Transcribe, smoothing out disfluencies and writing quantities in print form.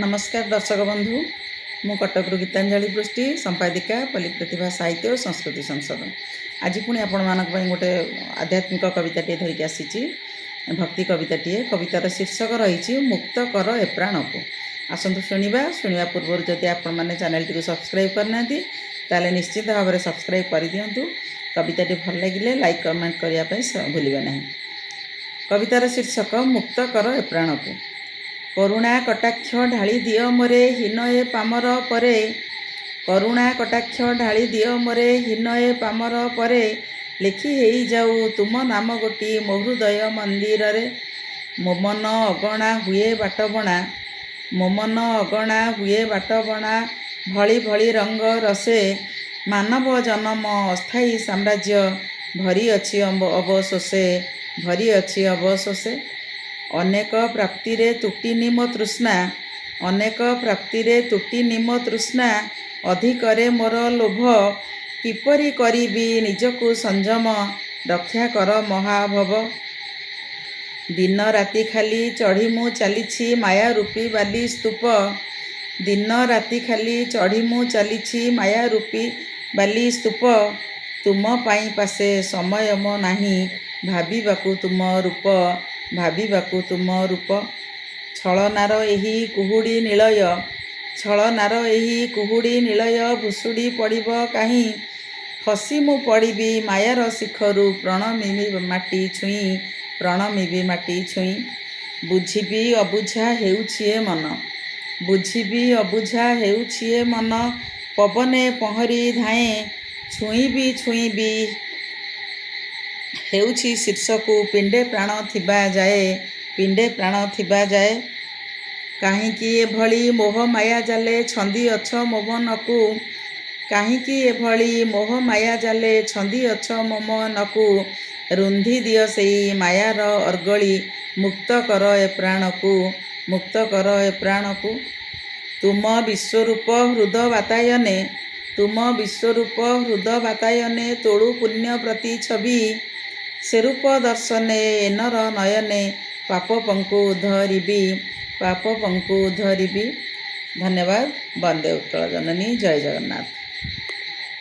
ନମସ୍କାର ଦର୍ଶକ ବନ୍ଧୁ, ମୁଁ କଟକରୁ ଗୀତାଞ୍ଜଳି ପୃଷ୍ଟି, ସମ୍ପାଦିକା, ପଲ୍ଲୀ ପ୍ରତିଭା ସାହିତ୍ୟ ଓ ସଂସ୍କୃତି ସଂସଦ। ଆଜି ପୁଣି ଆପଣମାନଙ୍କ ପାଇଁ ଗୋଟେ ଆଧ୍ୟାତ୍ମିକ କବିତାଟିଏ ଧରିକି ଆସିଛି, ଭକ୍ତି କବିତାଟିଏ। କବିତାର ଶୀର୍ଷକ ରହିଛି ମୁକ୍ତ କର ଏ ପ୍ରାଣକୁ। ଆସନ୍ତୁ ଶୁଣିବା। ଶୁଣିବା ପୂର୍ବରୁ ଯଦି ଆପଣମାନେ ଚ୍ୟାନେଲଟିକୁ ସବସ୍କ୍ରାଇବ୍ କରିନାହାନ୍ତି, ତାହେଲେ ନିଶ୍ଚିତ ଭାବରେ ସବସ୍କ୍ରାଇବ୍ କରିଦିଅନ୍ତୁ। କବିତାଟି ଭଲ ଲାଗିଲେ ଲାଇକ୍, କମେଣ୍ଟ କରିବା ପାଇଁ ଭୁଲିବେ ନାହିଁ। କବିତାର ଶୀର୍ଷକ ମୁକ୍ତ କର ଏ ପ୍ରାଣକୁ। କରୁଣା କଟାକ୍ଷ ଢାଳି ଦିଅ ମୋରେ ହୀନ ଏ ପାମର ପରେ। କରୁଣା କଟାକ୍ଷ ଢାଳି ଦିଅ ମୋରେ ହୀନ ଏ ପାମର ପରେ। ଲେଖି ହେଇଯାଉ ତୁମ ନାମ ଗୋଟି ମୋ ହୃଦୟ ମନ୍ଦିରରେ। ମୋ ମନ ଅଗଣା ହୁଏ ବାଟବଣା, ମୋ ମନ ଅଗଣା ହୁଏ ବାଟବଣା, ଭଳି ଭଳି ରଙ୍ଗ ରସେ। ମାନବ ଜନମ ଅସ୍ଥାୟୀ ସାମ୍ରାଜ୍ୟ, ଭରି ଅଛି ଅବଶୋଷେ, ଭରି ଅଛି ଅବଶୋଷେ। ଅନେକ ପ୍ରାପ୍ତିରେ ତୁଟିନି ମୋ ତୃଷ୍ଣା, ଅନେକ ପ୍ରାପ୍ତିରେ ତୁଟିନି ମୋ ତୃଷ୍ଣା, ଅଧିକରେ ମୋର ଲୋଭ। କିପରି କରିବି ନିଜକୁ ସଂଯମ, ରକ୍ଷା କର ମହାଭବ। ଦିନ ରାତି ଖାଲି ଚଢ଼ି ମୁଁ ଚାଲିଛି ମାୟା ରୂପୀ ବାଲି ସ୍ତୂପ। ଦିନ ରାତି ଖାଲି ଚଢ଼ି ମୁଁ ଚାଲିଛି ମାୟା ରୂପୀ ବାଲି ସ୍ତୂପ। ତୁମ ପାଇଁ ପାଶେ ସମୟ ମୋ ନାହିଁ, ଭାବିବାକୁ ତୁମ ରୂପ, ଭାବିବାକୁ ତୁମ ରୂପ। ଛଳନାର ଏହି କୁହୁଡ଼ି ନିଳୟ, ଛଳନାର ଏହି କୁହୁଡ଼ି ନିଳୟ ଭୁଷୁଡ଼ି ପଡ଼ିବ କାହିଁ? ଖସି ମୁଁ ପଡ଼ିବି ମାୟାର ଶିଖରୁ, ପ୍ରଣମିବି ମାଟି ଛୁଇଁ, ପ୍ରଣମିବି ମାଟି ଛୁଇଁ। ବୁଝିବି ଅବୁଝା ହେଉଛି ଏ ମନ, ବୁଝିବି ଅବୁଝା ହେଉଛି ଏ ମନ, ପବନେ ପହଁରି ଧାଏଁ। ଛୁଇଁବି ଛୁଇଁବି ହେଉଛି ଶୀର୍ଷକୁ, ପିଣ୍ଡେ ପ୍ରାଣ ଥିବା ଯାଏ, ପିଣ୍ଡେ ପ୍ରାଣ ଥିବା ଯାଏ। କାହିଁକି ଏଭଳି ମୋହ ମାୟା ଜାଲେ ଛନ୍ଦି ଅଛ ମୋ ମନକୁ? କାହିଁକି ଏଭଳି ମୋହ ମାୟା ଜାଲେ ଛନ୍ଦି ଅଛ ମୋ ମନକୁ? ରୁନ୍ଧି ଦିଅ ସେଇ ମାୟାର ଅର୍ଗଳି, ମୁକ୍ତ କର ଏ ପ୍ରାଣକୁ, ମୁକ୍ତ କର ଏ ପ୍ରାଣକୁ। ତୁମ ବିଶ୍ୱରୂପ ହୃଦ ବାତାୟନେ, ତୁମ ବିଶ୍ୱରୂପ ହୃଦ ବାତାୟନେ ତୋଳୁ ପୁଣ୍ୟ ପ୍ରତିଛବି। ସେରୂପ ଦର୍ଶନେ ଏ ନର ନୟନେ ପାପ ପଙ୍କୁ ଉଦ୍ଧରିବି, ପାପ ପଙ୍କୁ ଉଦ୍ଧରିବି। ଧନ୍ୟବାଦ। ବନ୍ଦେ ଉତ୍କଳ ଜନନୀ। ଜୟ ଜଗନ୍ନାଥ।